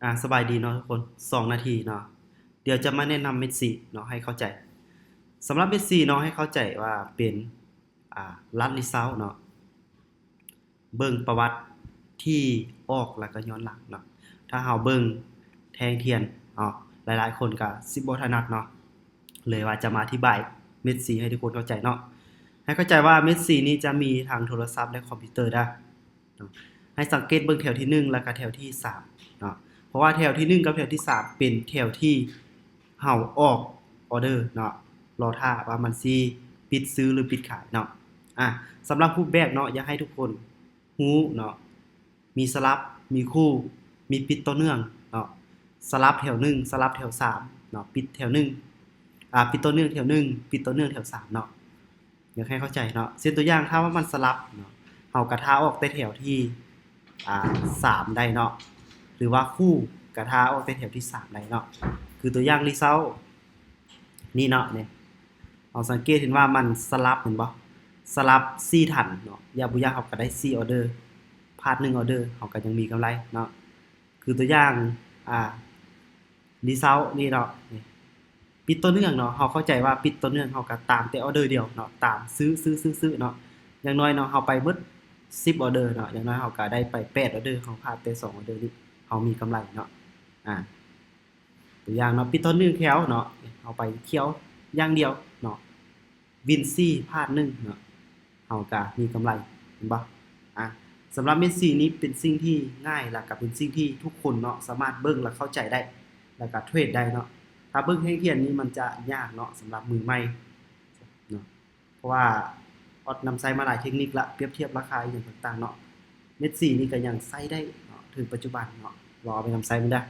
ອາ ສະບາຍດີເນາະທຸກຄົນ ສອງນາທີເນາະ ດຽວຈະມາແນະນຳເມັດສີ່ເນາະ ໃຫ້ເຂົ້າໃຈ. ສຳລັບເມັດສີ່ເນາະ ໃຫ້ເຂົ້າໃຈວ່າເປັນ ອາ ລັດຣີເຊົາເນາະ ເບິ່ງປະຫວັດທີ່ອອກ ແລ້ວກໍຍ້ອນຫຼັງເນາະ. ຖ້າເຮົາເບິ່ງແທ່ງທຽນເນາະ ຫຼາຍໆຄົນກໍຊິບໍ່ຖະໜັດເນາະ ເລີຍວ່າຈະມາອະທິບາຍເມັດສີ່ໃຫ້ທຸກຄົນເຂົ້າໃຈເນາະ. ໃຫ້ເຂົ້າໃຈວ່າເມັດສີ່ນີ້ຈະມີທັງໂທລະສັບ ແລະ ຄອມພິວເຕີເດີ. ເນາະ ໃຫ້ສັງເກດເບິ່ງແຖວທີໜຶ່ງ ແລ້ວກະແຖວທີສາມເນາະ ເພາະວ່າແຖວທີໜຶ່ງກັບແຖວທີສາມເປັນແຖວທີ່ເຮົາອອກອໍເດີເນາະ ລໍຖ້າວ່າມັນຊິປິດຊື້ ຫຼື ປິດຂາຍເນາະ. ອາ ສຳລັບຮູບແບບເນາະ ຢາກໃຫ້ທຸກຄົນຮູ້ເນາະ ມີສະຫຼັບ ມີຄູ່ ມີປິດຕໍ່ເນື່ອງເນາະ ສະຫຼັບແຖວໜຶ່ງ ສະຫຼັບແຖວສາມເນາະ ປິດແຖວໜຶ່ງ ອາ ປິດຕໍ່ເນື່ອງແຖວໜຶ່ງ ປິດຕໍ່ເນື່ອງແຖວສາມເນາະ. ຢາກໃຫ້ເຂົ້າໃຈເນາະ ເຊັ່ນຕົວຢ່າງ ຖ້າວ່າມັນສະຫຼັບເນາະ ເຮົາກະຖ້າອອກແຕ່ແຖວທີ່ ອາ ສາມໄດ້ເນາະ ຫຼືວ່າຄູ່ກະຖ້າອອກແຕ່ແຖວທີ່ສາມໄດ້ເນາະ. ຄືຕົວຢ່າງຣີເຊົານີ້ເນາະ ນີ້ ເຮົາສັງເກດເຫັນວ່າມັນສະຫຼັບແມ່ນບໍ່ ສະຫຼັບສີ່ຖັນເນາະ ຢ່າບໍ່ຢ່າເຮົາກະໄດ້ສີ່ອໍເດີ ພາດໜຶ່ງອໍເດີ ເຮົາກະຍັງມີກຳໄລເນາະ. ຄືຕົວຢ່າງ ອາ ຣີເຊົານີ້ເນາະ ນີ້ ປິດຕໍ່ເນື່ອງເນາະ ເຮົາເຂົ້າໃຈວ່າປິດຕໍ່ເນື່ອງ ເຮົາກະຕາມແຕ່ອໍເດີດຽວເນາະ ຕາມຊື້ ຊື້ ຊື້ ຊື້ເນາະ. ຢ່າງໜ້ອຍເນາະ ເຮົາໄປໝົດສິບອໍເດີເນາະ ຢ່າງໜ້ອຍເຮົາກະໄດ້ໄປແປດອໍເດີ ເຮົາພາດແຕ່ສອງອໍເດີນີ້ ເຮົາມີກຳໄລເນາະ. ອາ ຕົວຢ່າງເນາະ ປິດຕໍ່ໜຶ່ງແຖວເນາະ ເຮົາໄປຂຽວຢ່າງດຽວເນາະ ວິນສີ່ພາດໜຶ່ງເນາະ ເຮົາກະມີກຳໄລ ເຫັນບໍ່? ອາ ສຳລັບເມັດສີ່ນີ້ເປັນສິ່ງທີ່ງ່າຍ ແລ້ວກະເປັນສິ່ງທີ່ທຸກຄົນເນາະ ສາມາດເບິ່ງ ແລະ ເຂົ້າໃຈໄດ້ ແລ້ວກະເທຣດໄດ້ເນາະ. ຖ້າເບິ່ງແທ່ງທຽນນີ້ມັນຈະຍາກເນາະ ສຳລັບມືໃໝ່ເນາະ ເພາະວ່າອອດນຳໃຊ້ມາຫຼາຍເທັກນິກລະ ປຽບທຽບລາຄາອີ່ຫຍັງຕ່າງໆເນາະ. ເມັດສີ່ນີ້ກະຍັງໃຊ້ໄດ້ເນາະ ເຖິງປັດຈຸບັນເນາະ ລອງເອົາໄປນຳໃຊ້ເບິ່ງເດີ.